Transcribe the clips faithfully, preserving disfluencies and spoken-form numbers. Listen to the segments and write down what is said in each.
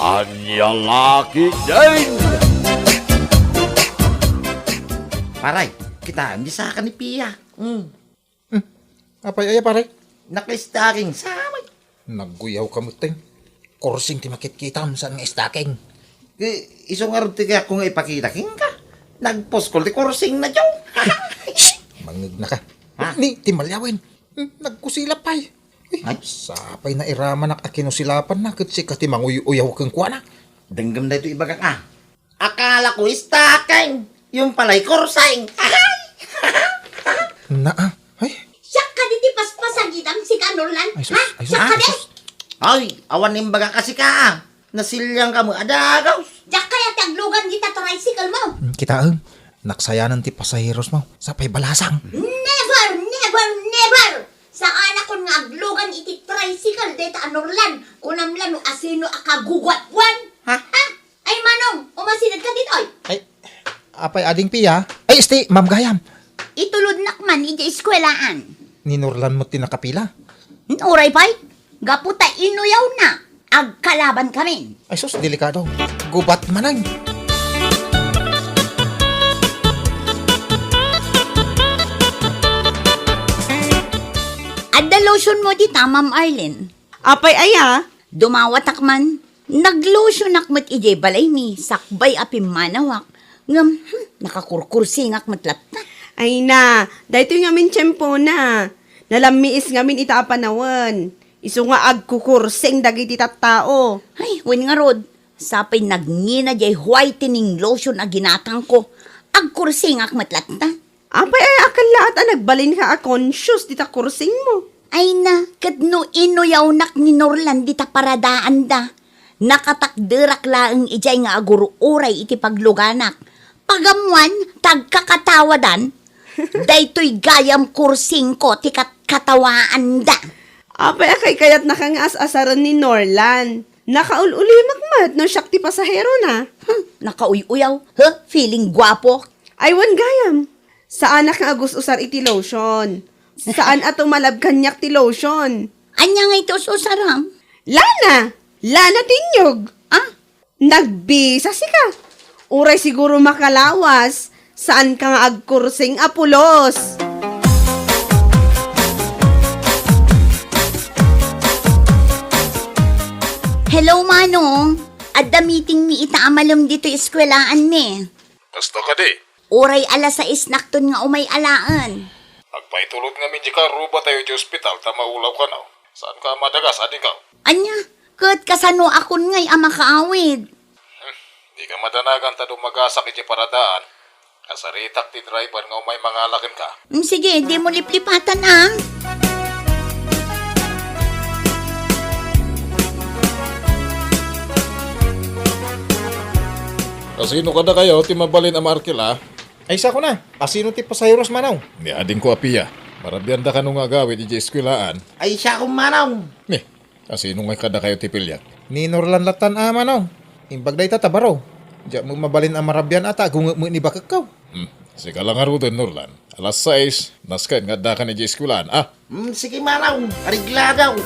Ania la ketdin? Pare, kitaem ti saka ni Pia. Hmm. Hmm. Apay aya, pare? Naka-stocking sa amin. Naguyawka metten. Kursing ti makitkitam, saan nga stocking. Isu ngarud ti kayatko nga ipakita kenka. Nagpuskol ti kursingna, Joe. Shh! Mangngegnaka. Ha? Ni, ti malyawen. Hmm, nagkusilap pay. Uy, ay, sapay nairamanak a kinusilapanna ket sika ti manguy-uyaw kenkuana. Denggem daytoy ibagak a. Akalako stocking, yun pala'y kursing. Naa, ay. Siak kadi ti paspasagidam sika, Norlan. Ay, sus, ha? Ay, sus, siak ay, kadi? Sus. Ay, awan imbagak a sika, a. Nasiliangka met a dagus. Diak kayat ti aglugan dita tricycle mo. Hmm, kitaem. Naksayanan ti pasaheros mo. Sapay balasang. Never, never, never! Saanakon nga aglugan iti tricycle dayta a Norlan. Kunam la no asino a kaguguatkuan. Ha? Ha? Ay, Manong, umasideg ka ditoy. Ay, apay ading Pia? Ay, isti, Ma'am Gayam. Itulodnak man iti eskuelaan. Ni Norlan met ti nakapila. Uray pay, gapu ta inuyawna, agkalaban kamin. Ay sus, delikado. Gubat manen. Adda lotion mo dita, Ma'am Arlene? Apay aya? Dumawatak man. Naglotionak met idiay balaymi, sakbay a pimmanawak. Ngem, hmm, nakakurkursingak met latta. Ay na, daytoy ngamin tiempona. Nalammiis ngamin ita a panawen. Isu nga agkukursing dagiti tattao. Ay, wen ngarud, sapay nagngina diay whitening lotion a ginatangko. Agkursingak met latta. Apay aya a kallaat a nagbalinka a conscious dita kursingmo? Ay na, ket no inuyawnak ni Norlan dita paradaanda, nakatakderak laeng idiay nga agur-uray iti pagluganak. Pagammuan, tagkakatawadan, daytoy gayam kursingko ti kat-, katawaanda. Apay a kaykayatnaka nga as-asaren ni Norlan? Nakaul-ulimek met no siak ti pasaherona. Hmm, nakauy-uyaw. Huh, feeling guapo. Ay, wen gayam. Saanak nga agus-usar iti lotion. Saan a tumalab kaniak ti lotion. Ania nga iti us-usaram? Lana! Lana ti inyog! Ah? Nagbisa sika. Uray siguro makalawas, saanka nga agkursing a pulos. Hello, Manong. Adda meeting mi ita a malem ditoy eskuelaanmi. Kasta kadi? Uray alas sais nakton nga umay alaen. Agpaitulod ngamin dika ruba tayo iti ospital ta maulaw kano. Saanka a madagas, adingko? Ania, ket kasanoakon ngay a makaawid? Hmm, dika madanagan ta dumagasak iti paradaan. Kasaritak ti driver nga umay mangala kenka. Mm, sige, dimo liplipatan, a. Asino kadakayo ti mabalin a maarkila? Ay, siakon a. Asino ti pasaheros, Manong? Ni adingko a Pia. Marabianda kano nga agawid idiay eskuelaan? Ay, siakon, Manong. Ni, asino ngay kadakayo ti piliak? Ni Norlan lattan a, Manong. Imbag dayta ta baro. Diak met mabalin a marabian a ta agungek met ni bakekko. Hmm, sika la ngaruden, Norlan. Alas sais, nasken nga addakan idiay eskuelaan, a? Hmm, sige, Manong. Areglado.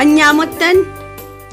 Ania metten?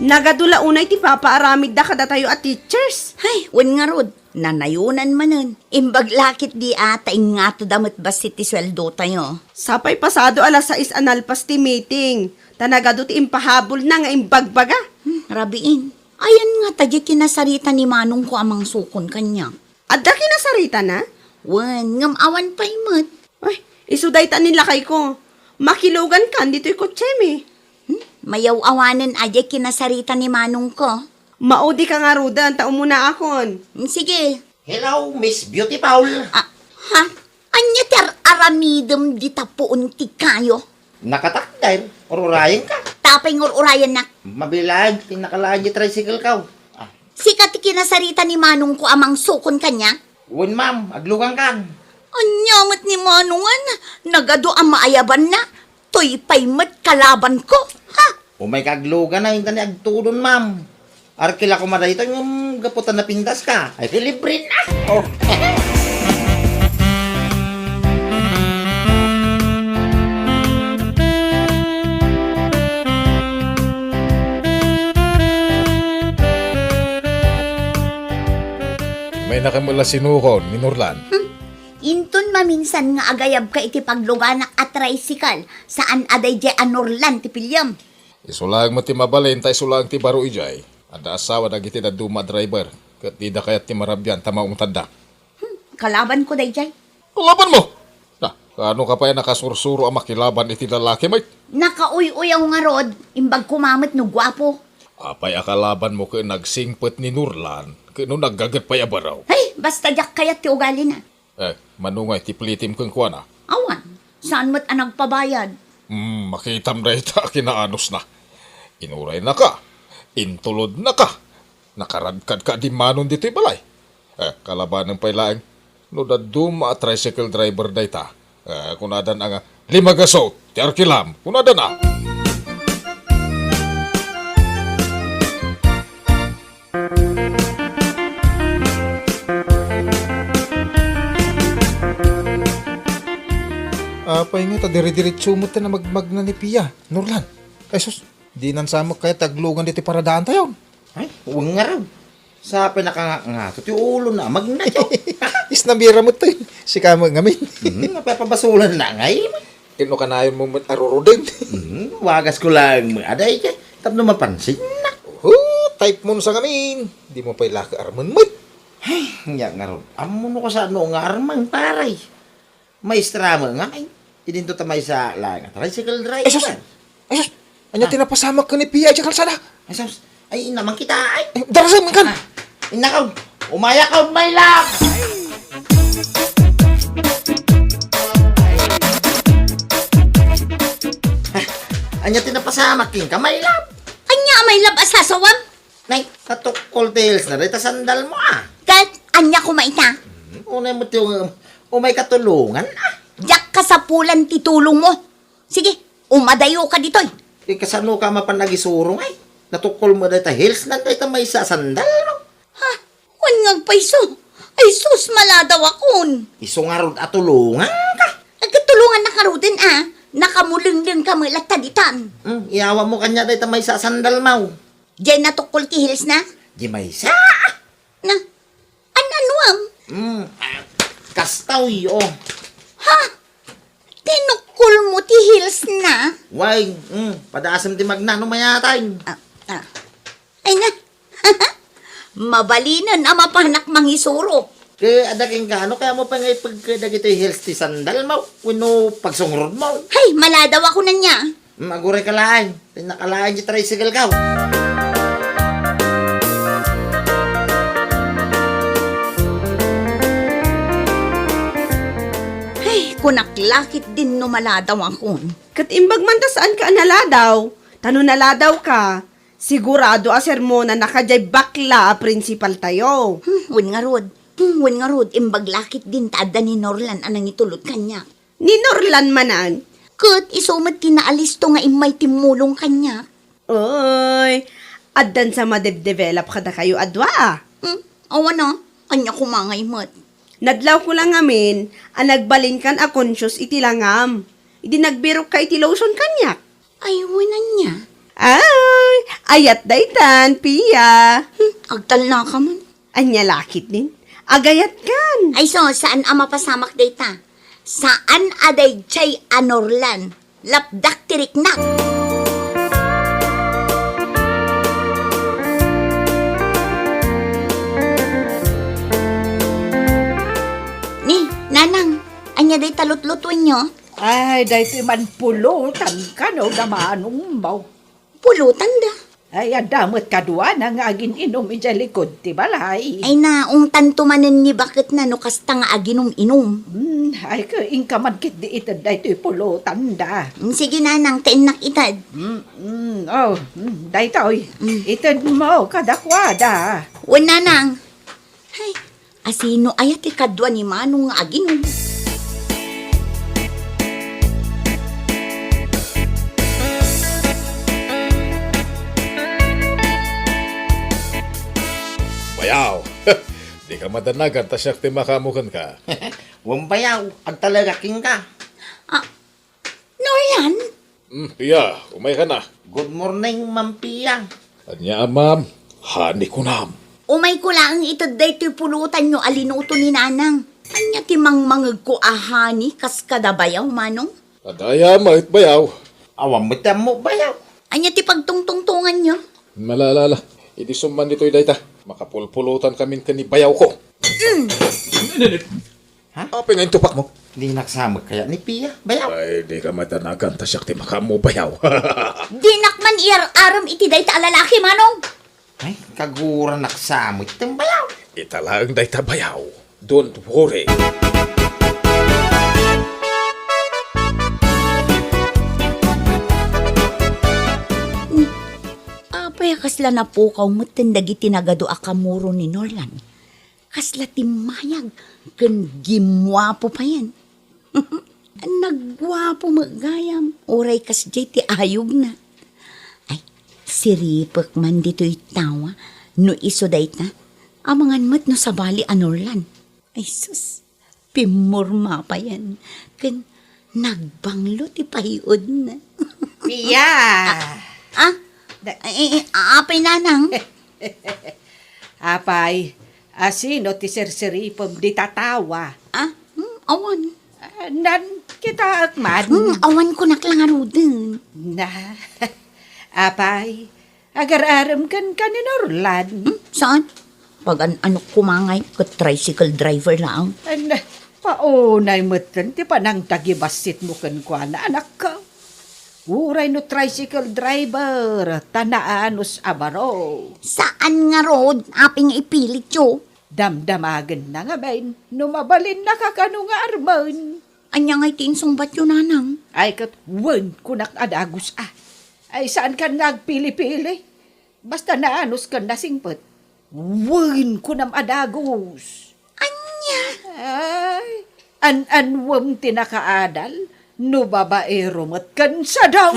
Nagadu la unay ti papaaramidda kadatayo a teachers. Hay, wen ngarud, nanayonan manen. Imbag la ketdi a ta inngatoda met bassit ti sueldotayo. Sapay pasado alas sais a nalpas ti meeting, ta nagadu ti impahabulna nga imbagbaga. Hmm, rabiin. Ayan ngata diay kinasarita ni manongko a mangsukon kaniak? Adda kinasaritana? Wen, ngem awan pay met. Ay, isu dayta ni lakayko. Makilugankan ditoy kotsemi. Hmm? Mayaw-awanen a diay kinasarita ni manongko. Maudika ngaruden ta umunaakon. Hmm, sige. Hello, Miss Beautiful. Ah, ha? Ania ti ar-aramidem dita puon ti kayo? Nakatakder, ururayenka. Tapay nga ur-urayennak. Mabilaag ti nakalaag ti tricycle ko. Ah. Sika ti kinasarita ni manongko a mangsukon kaniak? Wen, ma'am, aglugankan. Ania met ni manongen, nagadu a maayabanna, toy pay met kalabanko. Ha? Umayka aglugan a, inta ni agtudon, ma'am. Arkila koma daytoy ngem gapu ta napindaska. Ay, ti libre na. Oh. Ay, nakam-, la sinukon, ni Norlan. Hmm. Inton maminsan nga agayabka iti pagluganak a tricycle, saan a daydiay a Norlan ti piliem. Isu laeng met ti mabalin, ta isu laeng ti baro idiay. Adda asawa dagiti dadduma a driver, ket dida kayat ti marabian ta maungtadda. Hmm, kalabanko daydiay. Kalabanmo? Na, kaano ka pay a nakasursuro a makilaban iti lalaki met? Nakauy-uyaw ngarud, imbag koma met no guapo. Apay a kalabanmo ket nagsingpet ni Norlan, ket no naggaget pay a baro? Ay, basta diak kayat ti ugalina. Eh, mano ngay ti plitim kenkuana? Awan, saan met a nagpabayad? Hmm, makitam dayta a kinaanusna. Inuraynaka, intulodnaka, nakaradkadka a dimmanon ditoy balay. Eh, kalabanen pay laeng, no dadduma a tricycle driver dayta, eh, kunadan a nga, "Lima gaso ti arkilam," kunadan a. Apay nga ta dire-diretso met ti namagmagna ni Pia, Norlan? Ay sus, dinan sa met kayat ti aglugan ditoy paradaantayo. Ay, wen ngarud. Sapay nakangakngato ti ulona a magnayo. Isnabira met toy. Sika met ngamin. Hmm, napapabasulanna ngay. Inno kanayonmo met a ruruden. Hmm, wagasko laeng met a daydiay tapno mapansinna. Oho, type mo sa ngamin. Dimo pay la kaaramem met. Ay, nya ngarud, ammo no kasano nga armang, paray. Maestra met ngamin. Idinto ta maysa laeng a tricycle driver. Ay, sus! Ay, sus! Ania ti napasamak ken ni Pia idiay kalsada? Ay, sus! Ay, inna man kita, ay! Eh, darasem man kan! Ah, innaka, umayaka, my love! Ah, ania ti napasamak kenka, my love? Ania, my love, a sasawam? Nay, natukkol ti heelsna dayta sandalmo, a. Ket ania koma ita? Hmm, unay met ti um-, umayka tulongan, a. Diak kasapulan ti tulongmo. Sige, umadayoka ditoy. Eh, kasanoka mapan agisuro, ay? Natukkolmo dayta heelsna dayta maysa a sandalmo. Ha? Wen nga agpayso. Ay sus, maladawakon. Isu ngarud a tulonganka. Ay, ket tulongannak ngaruden, a. Nakamulenglengka met latta ditan. Hmm, iyawatmo kaniak dayta maysa a sandalmo. Diay natukkol ti heelsna? Di maysa. Na, an-anuam? Hmm, ah, kastoy, o. Ha? Tinukkolmo ti heelsna? Way, hmm, padaasem ti magna no mayatay. Ah, ah. Ay na. Mabalinen a mapanak mangisuro. Ket adda kenka, no kayatmo pay nga ipegka dagitoy heels ti sandalmo wenno pagsungrotmo? Hay, maladawakon ania. Hmm, agurayka laeng. Tinnaka laeng ti tricycle-ko. Hay, kunak la ketdin no maladawakon. Ket imbag man ta saanka a naladaw, ta no naladawka, sigurado a sermonannaka diay bakla a prinsipaltayo. Hmm, wen ngarud. Hmm, wen ngarud, imbag la ketdin ta adda ni Norlan a nangitulod kaniak. Ni Norlan manen? Ket isu met ti naalisto nga immay timmulong kaniak. Oy, addan sa madebdevelop kadakayo a dua, a. Hmm, awan a, ania koma ngay met? Nadlawko la ngamin a nagbalinkan a conscious iti langam. Idi nagbirokka iti lotion kaniak. Ay, wen ania? Ay, ayat daytan, Pia. Hmm, agtalnaka man. Ania la ketdin? Agayatkan. Ay, so, saan a mapasamak dayta? Saan a daydiay a Norlan? Lapdak ti riknak. Ni, Nanang, ania dayta lutlutuenyo? Ay, daytoy man pulutan kano da manongmo. Pulotanda. Ay, adda met kaduana nga agin-inum idiay likud ti balay. Ay, naungtanto manen ni baketna no kasta nga aginum-inum. Hmm, ay, ket inka man ketdi ited daytoy pulotanda. Hmm, sige, Nanang, ta innak ited. Hmm, hmm, oh, hmm, daytoy. Hmm. Itedmo kadakuada. Wen, Nanang. Ay, asino aya ti kadua ni Manong nga aginum? Bayaw! Dika madanagan ta siak ti makaammo kenka. Wen bayaw, agtalekak kenka. Ah, Norlan? Hmm, Pia, umayka na. Good morning, Ma'am Pia. Ania, ma'am? Honey kunam. Umayko laeng ited daytoy pulotanyo a linuto ni Nanang. Ania ti mangmangegko a honey kas kada bayaw, Manong? Adda aya met bayaw? Awan met ti ammok bayaw. Ania ti pagtungtungtonganyo? Ala, ala, ala. Idi summan ditoy dayta, makapulpulotan kamin ken ni bayawko. Ha? Apay nga intupak mo? Dinak sa met kayat ni Pia, bayaw. Ay, dika met a nagan ta siak ti makaammo bayaw. Dinak man iyar-arem iti dayta a lalaki, Manong. Ay, kaguranak sa met ti bayaw. Ita laeng dayta bayaw. Don't worry. Apay a kasla napukaw metten dagiti nagadu a kamuro ni Norlan? Kasla timmayag ken gimmuapo payen. Nagguapo met gayam, uray kasdiay ti ayogna. Ay, siripek man ditoy tawa no isu dayta. Amangan met no sabali a Norlan. Ay sus, pimmurma payen ken nagbanglo ti payuodna. Pia! Ah? Da- Ay, ay, ay, apay, Nanang? Apay, asino ti sirsiripem dita tawa? Ah? Hmm, awan. Ah, nan, kitaek man. Hmm, awan kunak la ngaruden. Na, apay, agar-arem kenka ni Norlan? Hmm, saan? Pagan-anok koma ngay ket tricycle driver laeng. An, paunay metten ti panangtagibassitmo kenkuana, anakko. Uray no tricycle driver, ta naanus a baro. Saan ngarud, apay nga ipilityo? Damdamagenna ngamin no mabalinnaka kano nga armen. Ania ngay ti insungbatyo, Nanang? Ay, ket wen, kunak a dagus, a. Ay, saankan nga agpili-pili. Basta naanus ken nasingpet. Wen, kunam a dagus. Ania? Ay, an-anwem ti nakaadal, no babaero met ken sadaw.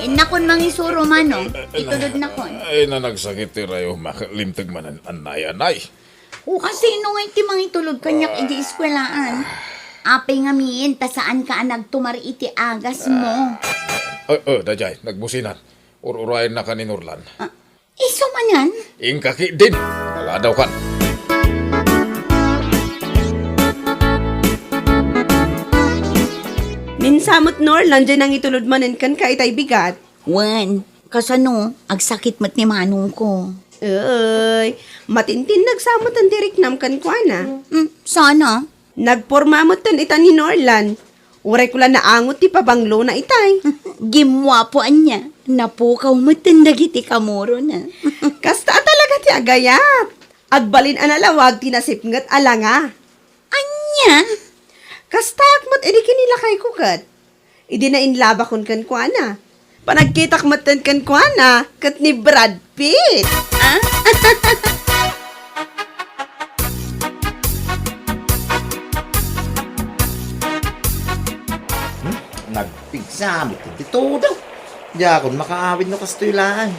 Innakon mangisuro, Manong. Itudodnakon. Ay, nanagsakit ti rayuma. Limteg manen, anay, anay. Oh. Asino ngay ti mangitulod kaniak idi eskuelaan? Apay ngamin ta saanka a nagtumar iti agasmo? Ah, oh, oh, daydiay, nagbusinan. Ur-urayennaka ni Norlan. Ah, isu manen? Inka ketdin. Paladawkan. Ni Norlan, diay nangitulod manen kenka itay bigat. Wen, kasano, agsakit met ni manongko. Ay, matintinnag sa metten ti riknam kenkuana. Hmm, saan? Nagporma metten ita ni Norlan. Uray ko la naangot ti pabanglona itay. Gimmuapo ania, napukaw metten dagiti kamurona. Kasta a talaga ti agayat. Agbalin a nalawag ti nasipnget a langa. Ania? Kastaak met idi kinilakayko ket. Idi nainlabakon kenkuana. Panagkitak metten kenkuana ket ni Brad Pitt. Ah? Hmm? Nagpigsa met ti todo. Diakon makaawid no kastoy laeng.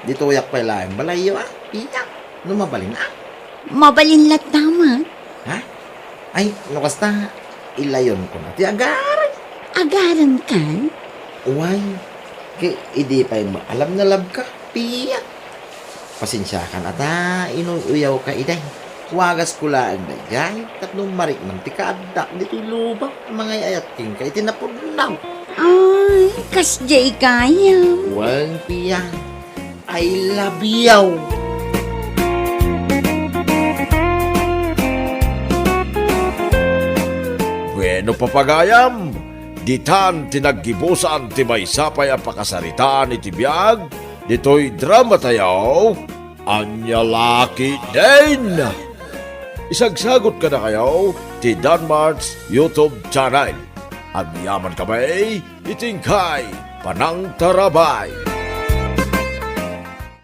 Ditoyak pay laeng balayyo, a. Pia, no mabalin, a? Mabalin latta met. Ha? Ay, no kasta, ilayonko na ti agarem. Agaremkan? Uway, ket idi pay maalam nalabka, Pia. Pasensiakan a ta inuy-uyawka iday. Wagasko laeng daydiay tapno mariknam ti kaaddak ditoy lubak a mangay-ayat kenka iti napudno. Ay, kasdiay gayam. Wen, Pia. I love you. Bueno, papagayam, ditan ti naggibusan ti maysa pay a pakasaritaan iti biag ditoy dramatayo, Ania La Ketdin. Isagsagot kadakayo ti Danmart's YouTube channel. Agyamankami iti inkay panangtarabay.